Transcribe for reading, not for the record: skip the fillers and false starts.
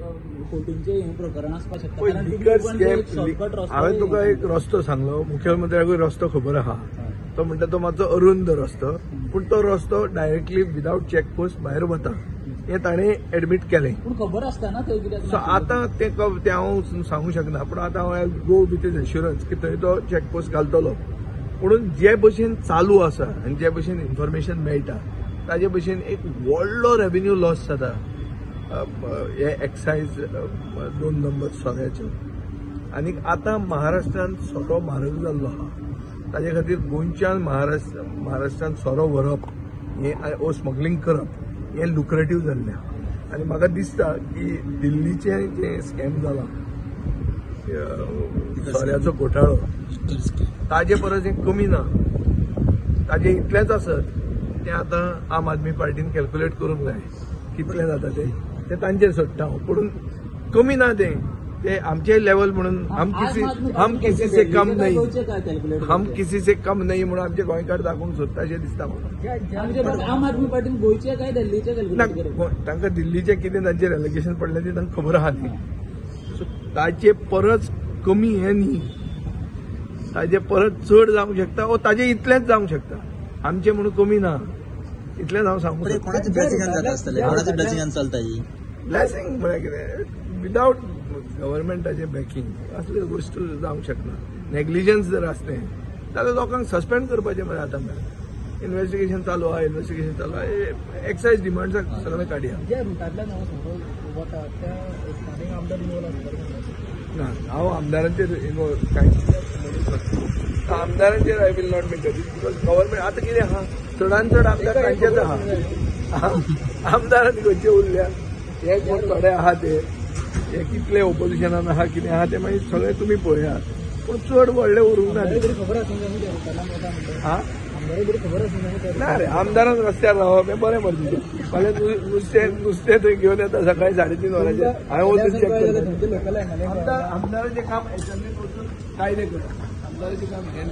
कोटींचे हे प्रकरण आसपाक शकता. हांवें तुका एक रस्तो सांगलो, मुख्यमंत्र्याकूय रस्तो खबर आहा, तो म्हणटा तो मातसो अरुंद रस्तो, पूण तो रस्तो डायरेक्टली विदाउट चेकपोस्ट भायर वता हें ताणें एडमीट केलें. पूण खबर आसतना थंय कित्याक? सो आतां तें हांव सांगूंक शकना, पूण आतां हांव गो विथ is assurance की थंय तो चेकपोस्ट घालतलो. पूण जे भशेन चालू आसा आनी जे भशेन इन्फॉर्मेशन मेळटा ताजे भशेन एक व्हडलो रेवेन्यू लॉस जाता हे एक्सायज 2 नंबर सोऱ्याचेर. आनी आतां महाराष्ट्रान सोरो म्हारग जाल्लो आहा, ताजे खातीर गोंयच्यान महाराष्ट्रान सोरो व्हरप हें ओ स्मगलिंग करप हें लुक्रेटीव जाल्लें आहा. आनी म्हाका दिसता की दिल्लीचें जें स्कॅम जाला सोऱ्याचो घोटाळो ताजे परस हें कमी ना, ताजे इतलेंच आसत तें आतां आम आदमी पार्टीन कॅल्क्युलेट करूंक जाय कितलें जाता तें, तें तांचेर सोडटा हांव, पूण कमी ना तें, ते आमचे लेवल म्हणून हम किसी से कम नहीं, हम किसी से कम नहीं म्हणून आमचे गोंयकार दाखोवंक सोदता अशें दिसता म्हाका. आम आदमी पार्टीन गोंयचे काय दिल्लीचे? ना, तांकां दिल्लीचें कितें तांचेर एलिगेशन पडलें तें तांकां खबर आहा न्ही, सो ताचे परस कमी हें न्ही, ताजे परत चड जावंक शकता ओ ताजे इतलेंच जावंक शकता, आमचें म्हणून कमी ना, इतलेंच हांव सांगूंक शकता. ब्लॅसिंग म्हळ्यार कितें, विदाउट गव्हर्मेंटाचें बॅकिंग असल्यो गोश्टी जावंक शकना. नेग्लिजन्स जर आसलें जाल्यार लोकांक सस्पेंड करपाचें मरे. आतां मेरेन इन्वेस्टिगेशन चालू आहा, इन्वेस्टिगेशन चालू आहा, एक्सायज डिमांड्साक सगळें काडया. ना, हांव आमदारांचेर कांय म्हणूंक शकना, आमदारांचेर I will not make because government आतां कितें आहा, चडान चड आमदार तांचेच आहा, आमदारान खंयचे उरल्या हे कोण थोडे आहा ते, हे कितले ओपोजिशनान आहा कितें आहा ते मागीर सगळें तुमी पळयात, पूण चड व्हडले उरूंक ना. ना रे, आमदारान रस्त्यार रावप हें बरें मरे तुजें, फाल्यां नुस्तें थंय घेवन येता सकाळीं 3:30 वरांचेर, हांवें वचून चॅक करता. आमदाराचें काम एसेंब्लीन वचून कायदे करप, आमदाराचें काम हें.